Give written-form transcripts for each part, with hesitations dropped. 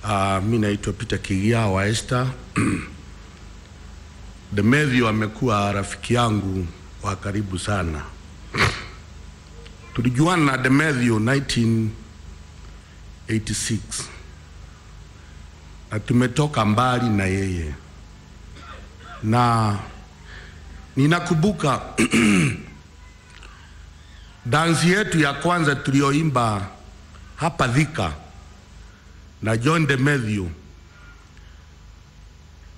Mi naitwa Peter Kigia wa Esther. Demetrio amekuwa rafiki yangu wa karibu sana. Tulijuana na Demetrio 1986 na tumetoka mbali na yeye, na ninakumbuka dansi yetu ya kwanza tulioimba hapa Thika na John Demetrio.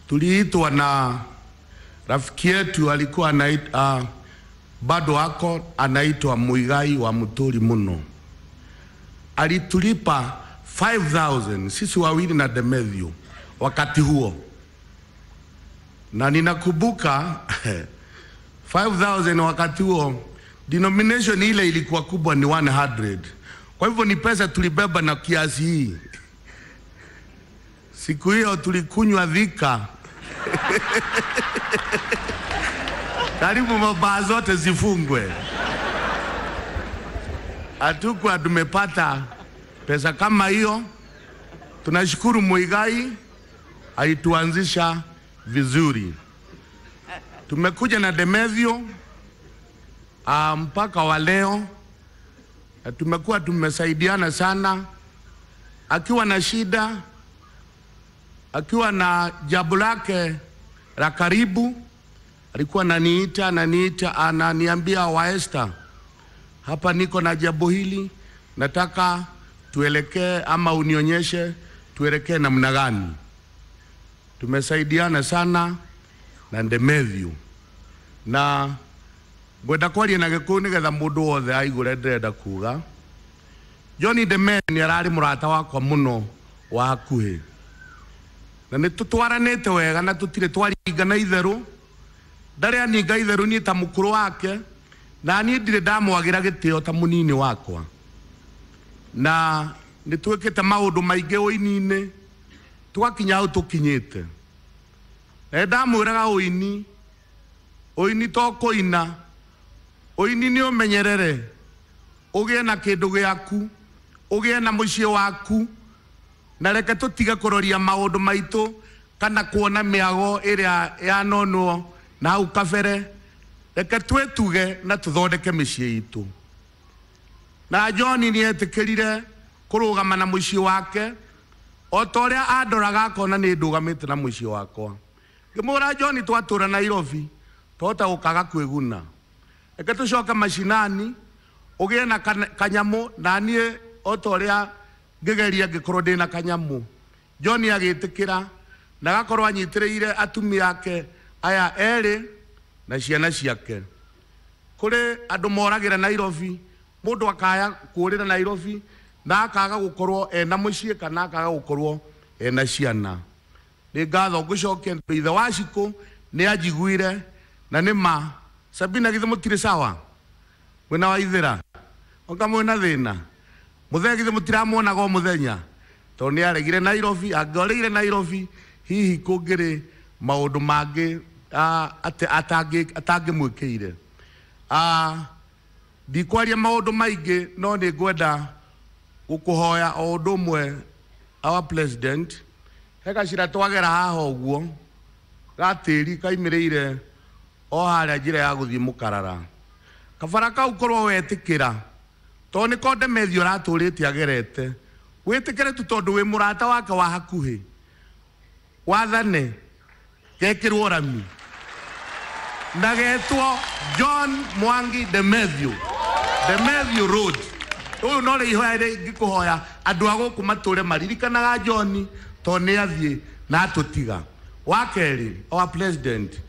Tuliitwa na rafiki yetu alikuwa anaitwa, bado ako anaitwa Muigai wa Muturi muno. Alitulipa 5000 sisi wawili na Demetrio wakati huo, na ninakumbuka 5000 wakati huo denomination ile ilikuwa kubwa ni 100. Kwa hivyo ni pesa tulibeba na kiasi hii. Siku hiyo tulikunywa Thika karibu mabaa zote zifungwe. Hatukuwa tumepata pesa kama hiyo. Tunashukuru Muigai alituanzisha vizuri. Tumekuja na Demetrio mpaka wa leo. Tumekuwa tumesaidiana sana. Akiwa na shida, akiwa na jambo lake la karibu, alikuwa ananiita, ananiambia, wa Esther, hapa niko na jambo hili, nataka tuelekee ama unionyeshe tuelekee namna gani. Tumesaidiana sana na Demetrio. Na ngwenda kwaria na Gikuyu nigetha mundu wothe aigure ndirenda kuga. John Demetrio ni arari murata wakwa muno wa hakuhi, na nĩ tũtwaranĩte wega na tũtirĩ twaringana itherũ. Ndarĩ aninga itherũ niĩ ta mũkũrũ wake, na niĩ ndirĩ ndamwagĩra gĩtĩo ta mũnini wakwa. Na nĩ twĩkĩte maũndũ maingĩ ũini-inĩ, tũgakinya hau tũkinyĩte. Na ndamwĩraga ũini, ũini to kũina, ũini nĩ ũmenyerere, ũgĩe na kĩndũ gĩaku, ũgĩe na mũciĩ waku, na reke tũtige kũroria maũndũ maitũ kana kuona mĩago ĩrĩa yanonwo na hau kabere. Reke twĩtuge na tũthondeke mĩciĩ itũ. Na John nĩ etĩkĩrire kũrũgama na mũciĩ wake o ta ũrĩa andoraga akona nĩ ndũgamĩte na mũciĩ wakwa. Ngĩmwĩra John, twatũra Nairobi twahota gũkaga kwĩguna, reke tũcoke macinani ũgĩe na kanyamũ, na niĩ o ta ũrĩa ngĩgeria ngĩkorwo ndĩna kanyamũ. John agĩtĩkĩra na agakorwo anyitĩrĩire atumia ake aya erĩ na ciana ciake. Kũrĩ andũ moragĩra Nairobi, mũndũ akaya kũũrĩra Nairobi na akaga gũkorwo ena mũciĩ kana akaga gũkorwo ena ciana. Nĩ ngatho ngũcokia ithe wa Cikũ nĩ anjiguire, na nĩ ma Sabina, githĩ mũtirĩ sawa mwena wa Ithĩra? Oka mwĩna thĩna mũthee, githĩ mũtiramuonaga o mũthenya? Tondũ nĩ aregire Nairobi. Angĩorĩire Nairobi hihi kũngĩrĩ maũndũ mangĩ atangĩmwĩkĩire. Ndikwaria maũndũ maingĩ, no nĩ ngwenda gũkũhoya o ũndũ ũmwe, our president. He gacĩra twagera haha ũguo ga tĩri kaimĩrĩire o harĩa njĩra ya gũthiĩ Mũkarara. Kabara kau korwo wetĩkĩra, tondũ nĩko Demetrio aratũrĩte agerete, wĩtĩkĩre tu tondũ wĩ mũrata wake wa hakuhĩ, wathane gekĩrwo rami na getwo John Mwangi Demetrio, Demetrio Road. Ũyũ no rĩ ihoya rĩngĩkũhoya andũ a gũkũ matũre maririkanaga John, tondũ nĩ athiĩ na atũtiga. Wa kerĩ, our president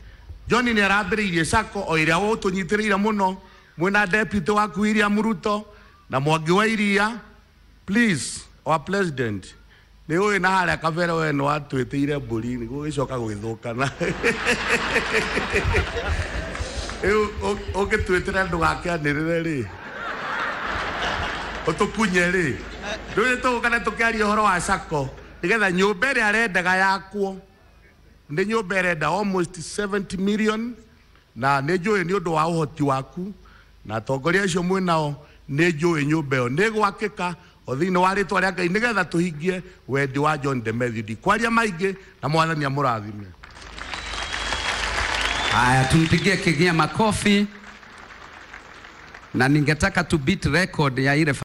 John nĩ arambĩrĩirie sacco o ĩrĩa ũtũnyitĩrĩire mũno mwĩna deputy waku William Ruto na Mwangi wa Iria. Please, our president, nĩ ũĩ na harĩa kabere we nĩ watwĩtĩire mbũri nĩguo gĩcoka gwĩthũkana. Rĩu ũngĩtwĩtĩra ndũgakĩanĩrĩre rĩ, ũtũkunye rĩ, rĩu nĩ tũgũka na tũkĩaria ũhoro wa sacco nĩgetha nyũmba ĩrĩa arendaga yakwo, nĩ nyũmba ĩrenda almost 70 million, na nĩ njũĩ nĩ ũndũ wa ũhoti waku na atongoria acio mwĩnao, nĩ njũĩ nyũmba ĩyo nĩ gwakĩka. O thĩinĩ wa rĩtwa rĩa Ngai nĩgetha tũhingie wendi wa John Demethu. Ndikwaria maingĩ na Mwathani amũrathime. Haya, tumpigie Kigia makofi, na ningetaka tu beat record ya ile